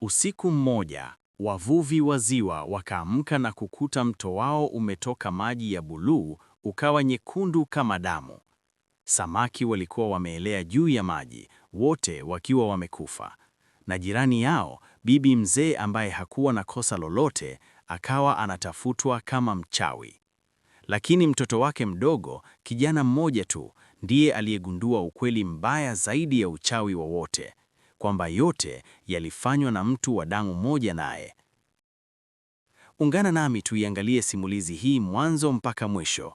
Usiku mmoja, wavuvi wa ziwa wakaamka na kukuta mto wao umetoka maji ya buluu ukawa nyekundu kama damu. Samaki walikuwa wameelea juu ya maji, wote wakiwa wamekufa. Na jirani yao, bibi mzee ambaye hakuwa na kosa lolote, akawa anatafutwa kama mchawi. Lakini mtoto wake mdogo, kijana mmoja tu, ndiye aliyegundua ukweli mbaya zaidi ya uchawi wowote, kwamba yote yalifanywa na mtu wa damu moja naye. Ungana nami tuiangalie simulizi hii mwanzo mpaka mwisho.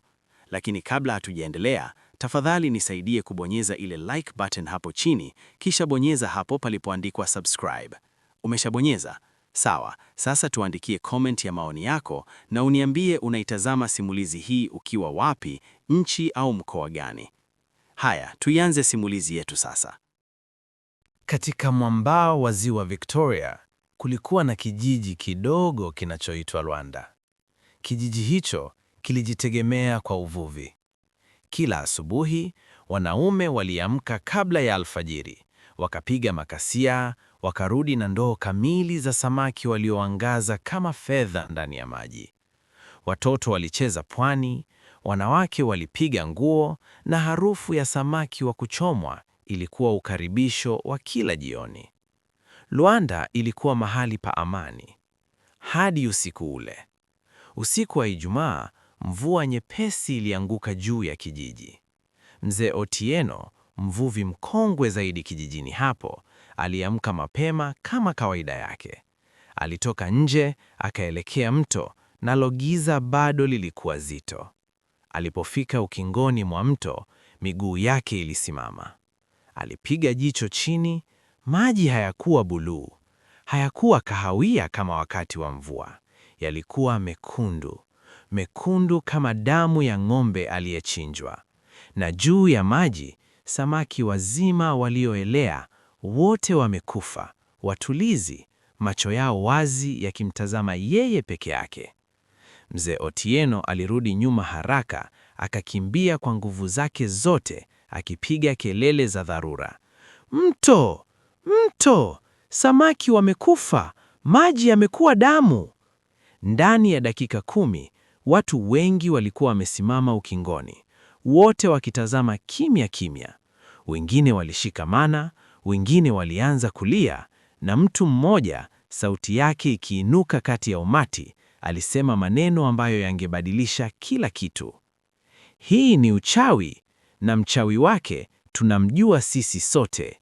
Lakini kabla hatujaendelea, tafadhali nisaidie kubonyeza ile like button hapo chini, kisha bonyeza hapo palipoandikwa subscribe. Umeshabonyeza? Sawa, sasa tuandikie comment ya maoni yako na uniambie unaitazama simulizi hii ukiwa wapi, nchi au mkoa gani. Haya, tuianze simulizi yetu sasa. Katika mwambao wa Ziwa Victoria kulikuwa na kijiji kidogo kinachoitwa Lwanda. Kijiji hicho kilijitegemea kwa uvuvi. Kila asubuhi wanaume waliamka kabla ya alfajiri, wakapiga makasia, wakarudi na ndoo kamili za samaki walioangaza kama fedha ndani ya maji. Watoto walicheza pwani, wanawake walipiga nguo, na harufu ya samaki wa kuchomwa ilikuwa ukaribisho wa kila jioni. Lwanda ilikuwa mahali pa amani hadi usiku ule. Usiku wa Ijumaa, mvua nyepesi ilianguka juu ya kijiji. Mzee Otieno, mvuvi mkongwe zaidi kijijini hapo, aliamka mapema kama kawaida yake. Alitoka nje akaelekea mto, nalo giza bado lilikuwa zito. Alipofika ukingoni mwa mto, miguu yake ilisimama. Alipiga jicho chini. Maji hayakuwa buluu, hayakuwa kahawia kama wakati wa mvua. Yalikuwa mekundu, mekundu kama damu ya ng'ombe aliyechinjwa. Na juu ya maji, samaki wazima walioelea, wote wamekufa, watulizi, macho yao wazi yakimtazama yeye peke yake. Mzee Otieno alirudi nyuma haraka, akakimbia kwa nguvu zake zote, akipiga kelele za dharura. Mto! Mto! Samaki wamekufa! Maji yamekuwa damu! Ndani ya dakika 10, watu wengi walikuwa wamesimama ukingoni, wote wakitazama kimya kimya. Wengine walishikamana, wengine walianza kulia, na mtu mmoja, sauti yake ikiinuka kati ya umati, alisema maneno ambayo yangebadilisha kila kitu. Hii ni uchawi, na mchawi wake tunamjua sisi sote.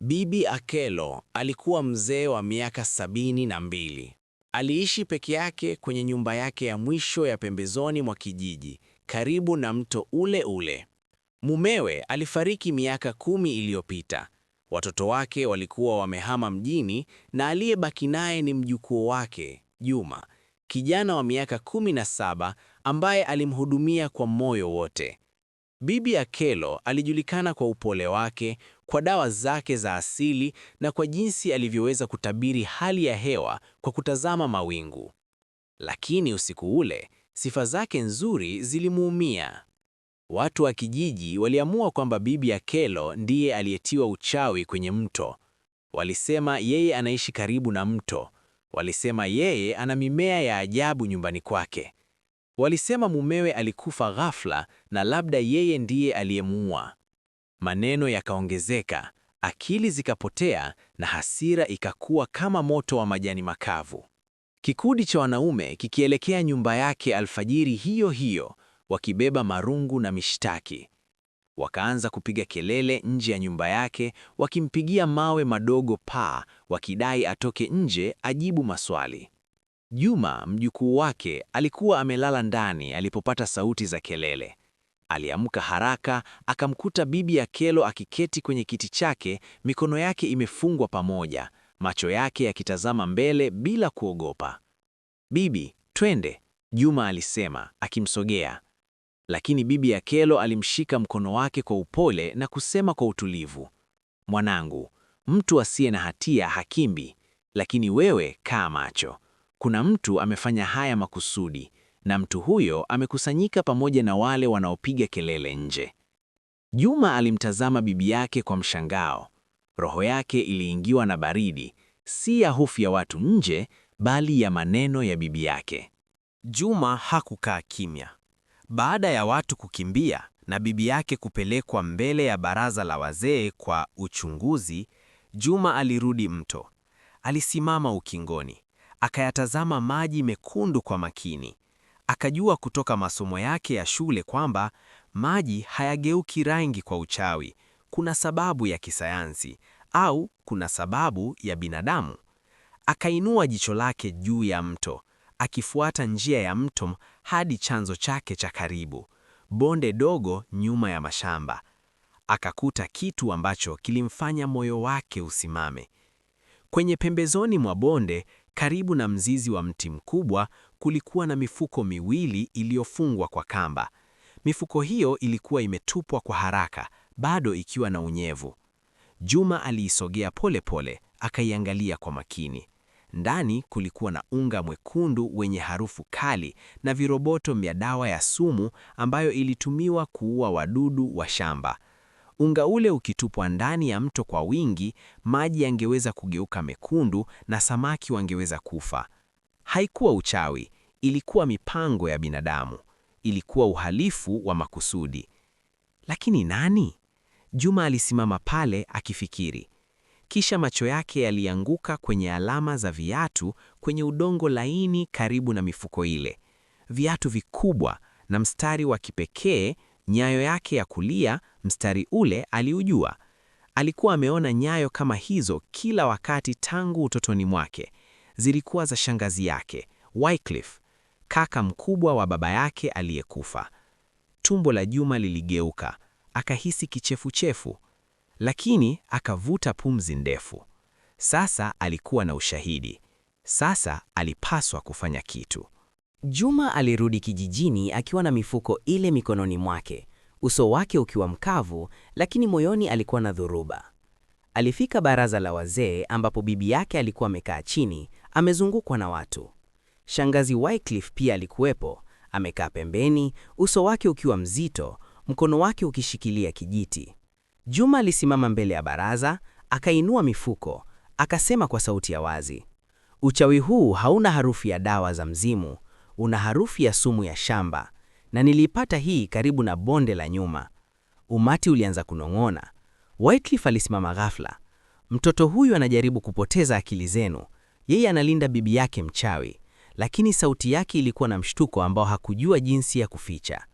Bibi Akelo alikuwa mzee wa miaka 72. Aliishi peke yake kwenye nyumba yake ya mwisho ya pembezoni mwa kijiji, karibu na mto ule ule. Mumewe alifariki miaka 10 iliyopita. Watoto wake walikuwa wamehama mjini na aliyebaki naye ni mjukuu wake, Juma, kijana wa miaka 17 ambaye alimhudumia kwa moyo wote. Bibi Akelo alijulikana kwa upole wake, kwa dawa zake za asili na kwa jinsi alivyoweza kutabiri hali ya hewa kwa kutazama mawingu. Lakini usiku ule, sifa zake nzuri zilimuumia. Watu wa kijiji waliamua kwamba Bibi Akelo ndiye aliyetiwa uchawi kwenye mto. Walisema yeye anaishi karibu na mto. Walisema yeye ana mimea ya ajabu nyumbani kwake. Walisema mumewe alikufa ghafla na labda yeye ndiye aliyemuua. Maneno yakaongezeka, akili zikapotea na hasira ikakua kama moto wa majani makavu. Kikundi cha wanaume kikielekea nyumba yake alfajiri hiyo hiyo, wakibeba marungu na mishtaki. Wakaanza kupiga kelele nje ya nyumba yake, wakimpigia mawe madogo paa, wakidai atoke nje ajibu maswali. Juma, mjukuu wake, alikuwa amelala ndani alipopata sauti za kelele. Aliamka haraka, akamkuta Bibi Akelo akiketi kwenye kiti chake, mikono yake imefungwa pamoja, macho yake yakitazama mbele bila kuogopa. Bibi, twende, Juma alisema, akimsogea. Lakini Bibi Akelo alimshika mkono wake kwa upole na kusema kwa utulivu, mwanangu, mtu asiye na hatia hakimbi, lakini wewe kaa macho. Kuna mtu amefanya haya makusudi, na mtu huyo amekusanyika pamoja na wale wanaopiga kelele nje. Juma alimtazama bibi yake kwa mshangao. Roho yake iliingiwa na baridi, Si ya hofu ya watu nje, bali ya maneno ya bibi yake. Juma hakukaa kimya. Baada ya watu kukimbia na bibi yake kupelekwa mbele ya baraza la wazee kwa uchunguzi, Juma alirudi mto. Alisimama ukingoni, akayatazama maji mekundu kwa makini. Akajua kutoka masomo yake ya shule kwamba maji hayageuki rangi kwa uchawi. Kuna sababu ya kisayansi au kuna sababu ya binadamu. Akainua jicho lake juu ya mto, akifuata njia ya mto hadi chanzo chake cha karibu, bonde dogo nyuma ya mashamba. Akakuta kitu ambacho kilimfanya moyo wake usimame. Kwenye pembezoni mwa bonde, karibu na mzizi wa mti mkubwa, kulikuwa na mifuko miwili iliyofungwa kwa kamba. Mifuko hiyo ilikuwa imetupwa kwa haraka, bado ikiwa na unyevu. Juma aliisogea pole pole, akaiangalia kwa makini. Ndani kulikuwa na unga mwekundu wenye harufu kali na viroboto vya dawa ya sumu ambayo ilitumiwa kuua wadudu wa shamba. Unga ule ukitupwa ndani ya mto kwa wingi, maji yangeweza kugeuka mekundu na samaki wangeweza kufa. Haikuwa uchawi, ilikuwa mipango ya binadamu. Ilikuwa uhalifu wa makusudi. Lakini nani? Juma alisimama pale akifikiri. Kisha macho yake yalianguka kwenye alama za viatu kwenye udongo laini karibu na mifuko ile. Viatu vikubwa na mstari wa kipekee, nyayo yake ya kulia, mstari ule aliujua. Alikuwa ameona nyayo kama hizo kila wakati tangu utotoni mwake. Zilikuwa za shangazi yake, Wycliffe, kaka mkubwa wa baba yake aliyekufa. Tumbo la Juma liligeuka, akahisi kichefuchefu, lakini akavuta pumzi ndefu. Sasa alikuwa na ushahidi. Sasa alipaswa kufanya kitu. Juma alirudi kijijini akiwa na mifuko ile mikononi mwake, uso wake ukiwa mkavu, lakini moyoni alikuwa na dhoruba. Alifika baraza la wazee ambapo bibi yake alikuwa amekaa chini, amezungukwa na watu. Shangazi Wycliffe pia alikuwepo, amekaa pembeni, uso wake ukiwa mzito, mkono wake ukishikilia kijiti. Juma alisimama mbele ya baraza, akainua mifuko, akasema kwa sauti ya wazi, uchawi huu hauna harufu ya dawa za mzimu, una harufu ya sumu ya shamba, na niliipata hii karibu na bonde la nyuma. Umati ulianza kunong'ona. Wycliffe alisimama ghafla. Mtoto huyu anajaribu kupoteza akili zenu, yeye analinda bibi yake mchawi. Lakini sauti yake ilikuwa na mshtuko ambao hakujua jinsi ya kuficha.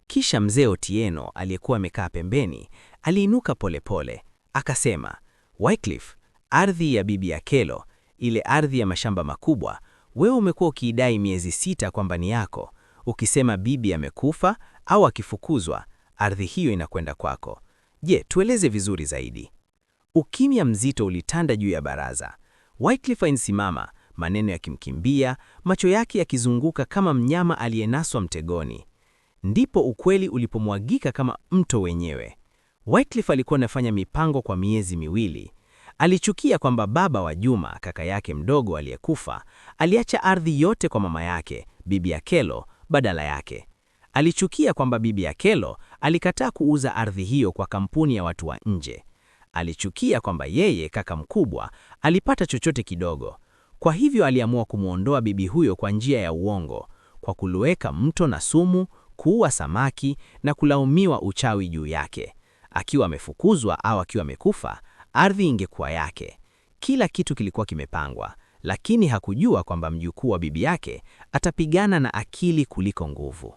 Kisha mzee Otieno aliyekuwa amekaa pembeni aliinuka polepole, akasema, Wycliffe, ardhi ya bibi Akelo, ile ardhi ya mashamba makubwa, wewe umekuwa ukiidai miezi 6 kwamba ni yako. Ukisema bibi amekufa au akifukuzwa, ardhi hiyo inakwenda kwako. Je, tueleze vizuri zaidi. Ukimya mzito ulitanda juu ya baraza. Wycliffe alisimama, maneno yakimkimbia, macho yake yakizunguka kama mnyama aliyenaswa mtegoni. Ndipo ukweli ulipomwagika kama mto wenyewe. Wycliffe alikuwa anafanya mipango kwa miezi 2. Alichukia kwamba baba wa Juma, kaka yake mdogo aliyekufa, aliacha ardhi yote kwa mama yake, Bibi Akelo, badala yake. Alichukia kwamba Bibi Akelo alikataa kuuza ardhi hiyo kwa kampuni ya watu wa nje. Alichukia kwamba yeye, kaka mkubwa, alipata chochote kidogo. Kwa hivyo aliamua kumwondoa bibi huyo kwa njia ya uongo, kwa kuluweka mto na sumu, kuua samaki na kulaumiwa uchawi juu yake. Akiwa amefukuzwa au akiwa amekufa, ardhi ingekuwa yake. Kila kitu kilikuwa kimepangwa, lakini hakujua kwamba mjukuu wa bibi yake atapigana na akili kuliko nguvu.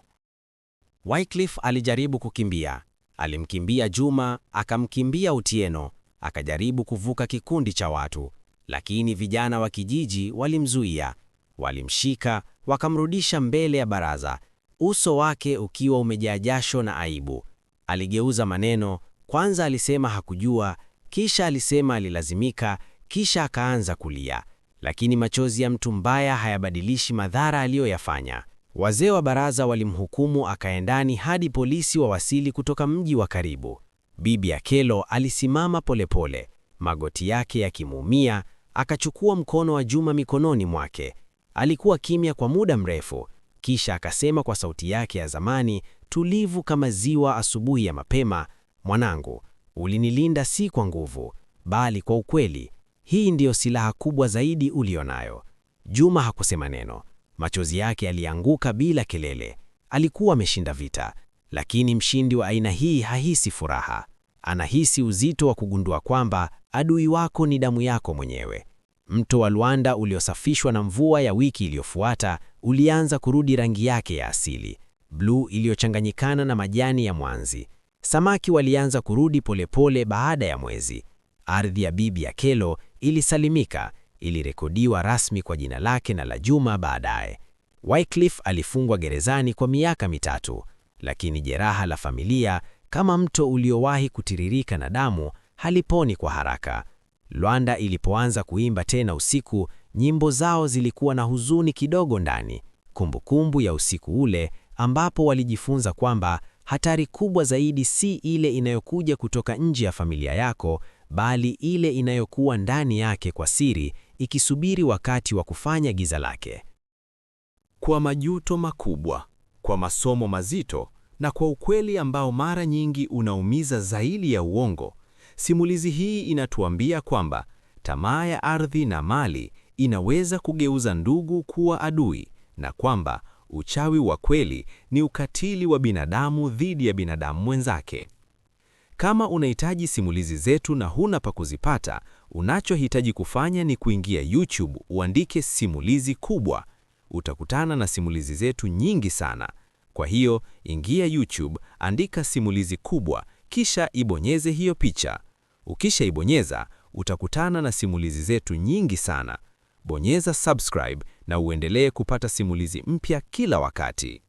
Wycliffe alijaribu kukimbia. Alimkimbia Juma, akamkimbia Otieno, akajaribu kuvuka kikundi cha watu, lakini vijana wa kijiji walimzuia. Walimshika, wakamrudisha mbele ya baraza, uso wake ukiwa umejaa jasho na aibu. Aligeuza maneno, kwanza alisema hakujua, kisha alisema alilazimika, kisha akaanza kulia. Lakini machozi ya mtu mbaya hayabadilishi madhara aliyoyafanya. Wazee wa baraza walimhukumu akae ndani hadi polisi wawasili kutoka mji wa karibu. Bibi Akelo alisimama polepole, magoti yake yakimuumia, akachukua mkono wa Juma mikononi mwake. Alikuwa kimya kwa muda mrefu, kisha akasema kwa sauti yake ya zamani, tulivu kama ziwa asubuhi ya mapema, mwanangu, ulinilinda si kwa nguvu, bali kwa ukweli. Hii ndiyo silaha kubwa zaidi ulionayo. Juma hakusema neno. Machozi yake yalianguka bila kelele. Alikuwa ameshinda vita, lakini mshindi wa aina hii hahisi furaha. Anahisi uzito wa kugundua kwamba adui wako ni damu yako mwenyewe. Mto wa Luanda uliosafishwa na mvua ya wiki iliyofuata ulianza kurudi rangi yake ya asili, bluu iliyochanganyikana na majani ya mwanzi. Samaki walianza kurudi polepole baada ya mwezi. Ardhi ya Bibi Akelo ilisalimika, ilirekodiwa rasmi kwa jina lake na la Juma baadaye. Wycliffe alifungwa gerezani kwa miaka 3, lakini jeraha la familia, kama mto uliowahi kutiririka na damu, haliponi kwa haraka. Lwanda ilipoanza kuimba tena usiku, nyimbo zao zilikuwa na huzuni kidogo ndani, kumbukumbu ya usiku ule ambapo walijifunza kwamba hatari kubwa zaidi si ile inayokuja kutoka nje ya familia yako, bali ile inayokuwa ndani yake kwa siri, ikisubiri wakati wa kufanya giza lake. Kwa majuto makubwa, kwa masomo mazito na kwa ukweli ambao mara nyingi unaumiza zaidi ya uongo, simulizi hii inatuambia kwamba tamaa ya ardhi na mali inaweza kugeuza ndugu kuwa adui na kwamba uchawi wa kweli ni ukatili wa binadamu dhidi ya binadamu mwenzake. Kama unahitaji simulizi zetu na huna pa kuzipata, unachohitaji kufanya ni kuingia YouTube uandike Simulizi Kubwa. Utakutana na simulizi zetu nyingi sana. Kwa hiyo, ingia YouTube, andika Simulizi Kubwa, kisha ibonyeze hiyo picha. Ukishaibonyeza, utakutana na simulizi zetu nyingi sana. Bonyeza subscribe na uendelee kupata simulizi mpya kila wakati.